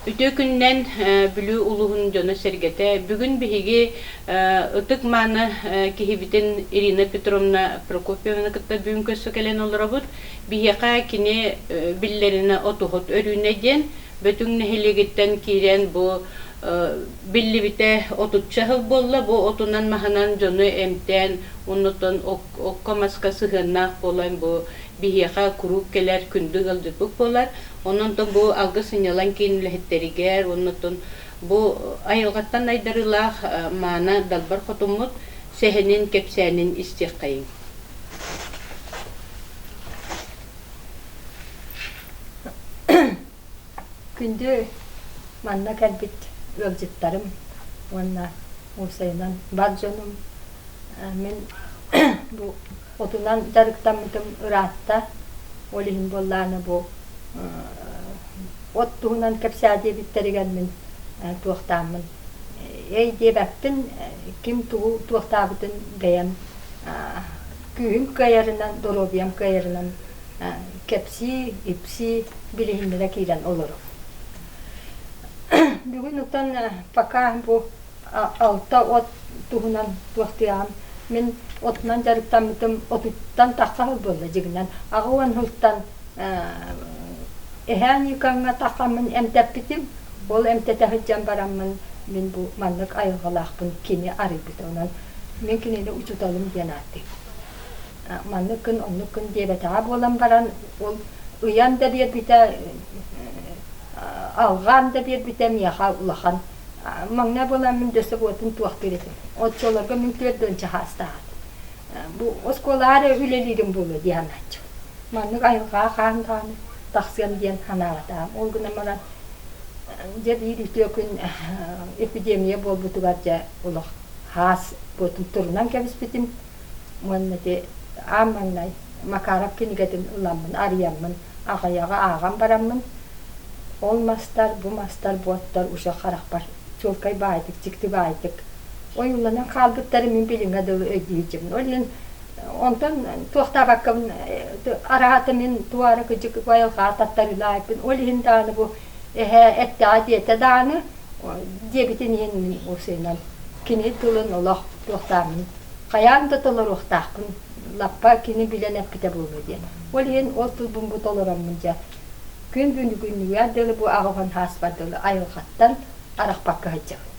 Үтүө күнүнэн Бүлүү улууһун дьоно-сэргэтэ. Бүгүн биһиги ытык-мааны киһибитин Ирина Петровна Прокопьеваны кытта бүгүн көрсө кэлэн олоробут. Биһиэхэ кини биллэринэ отуһут Өрүүнэ диэн Бөтүҥ нэһилиэгиттэн киирэн бу биллибитэ отучча сыл буолла. Бу отунан-маһынан дьону эмтээн, оннуттан окко-маска сыһыаннаах буолан бу биһиэхэ куруук кэлэр күндү ыалдьыппыт буолар. Онон бу Алгыс сынньалаҥ киин үлэһиттэригэр уонна бу айылҕаттан айдарыылаах мааны далбар хотуммут сэһэнин, кэпсээнин истиэххэйиҥ. Күндү манна кэлбит ыалдьыттарым уонна уопсайынан бар дьонум мин бу отунан дьарыктаммытым ыраатта. Ол иһин буоллаҕына бу от туһунан кэпсээ диэбиттэригэр мин туохтааммын эй диэбэппин, ким тугу туохтаабытын бэйэм күүһүм кыайарынан, доруобуйам кыайарынан кэпсии, ипсии, билиһиннэрэ киирэн олоробун. Бүгүн утан пока бу алта от туһунан туохтуйаҕым. Мин отунан дьарыктаммытым отуттан тахса сыл буолла дьигинэн. 80 сылтан эһээ Ньыыкаҥҥа таххаммын эмтэппитим. Ол эмтэтэ сылдьан бараммын мин бу маннык айылҕалаахпын кини арыйбыта. Онон мин кинини учууталым диэн ааттыыбын. Маннык гын, оннук гын диэбэтэҕэ буолан баран, ол ыйан да биэрбитэ, алҕаан да биэрбитэ миэхэ улахан Маҥнай буолан мин дөссө буотун туохтуур этим. Оччолорго мин 40 хаастаах этим. Бу оскуолаҕа эрэ үлэлиирим буолуо дии санааччыбын. Маннык айылҕаҕа хаан даҕаны тахсыам диэн санаабатаҕым. Ол гынан баран дьэ биир үтүө күн эпидемия буолбутугар дьэ олох хаас буотун турунан кэбиспитим. Уонна ити аан маҥнай Макаров кинигэтин ыламмын, арыйаммын, аҕыйаҕы ааҕан бараммын, ол мастар, бу мастар, буоттар уже харахпар чуолкай баайдык, дьикти баайдык ойууланан хаалбыттары мин билиҥҥэ дылы өйдүү сылдьабын. Ол иһин онтон туохтаабаккабын араата мин туора кыдьык айылҕаҕа таттарыылаайбын. Ол иһин даҕаны бу эһээ эттэҕэ диэтэ даҕаны диэбитин иһин мин уопсайынан кини тылын олох туохтааммын хайаан да толоруохтаахпын лаппа кини билэн эппитэ буолуо диэн. Ол иһин ол тылбын бу толороммун дьэ күн бүгүннүгэр дылы бу 80 сааспар дылы айылҕаттан арахпакка сылдьабын.